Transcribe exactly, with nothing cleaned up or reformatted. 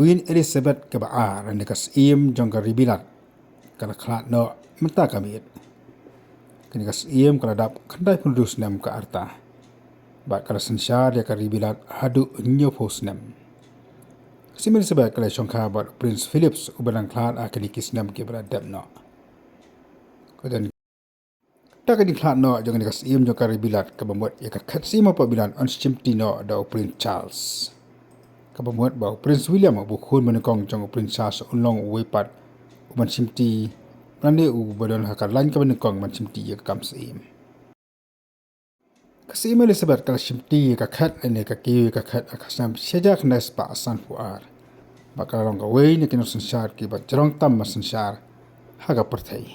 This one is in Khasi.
Queen Elizabeth kaba ar, ne ka Syiem jong ka Ri Bilat, ka la khlad noh mynta ka miet. Kane ka Syiem ka la dap khyndai phew hynriew snem ka rta, bad ka la synshar ïa ka Ri Bilat haduh hynñiew phew snem. Ka Syiem Elizabeth ka la shongkha bad u Prince Philip, uba dang khlad ha kine ki snem kiba la dep noh. Ka don, da ka jingkhlad noh jong kane ka Syiem jong ka Ri Bilat, kaba mut ïa ka khet Syiem hapoh Bilat yn shimti noh da u Prince Charles. Kaba mut ba u Prince William, uba u khun banyngkong jong u Prince Charles, un long uwei pat uban shimti, lane uba don ha ka lain kaba nyngkong ban shimti ïa ka kam Syiem. Ka Syiem Elizabeth ka la shimti ïa ka khet, lane ka kiew ïa ka khet, ha ka snem shi hajar khyndai spah san phew ar, bad ka la long kawei na ki nongsynshar kiba jrong tam ban synshar ha ka pyrthei.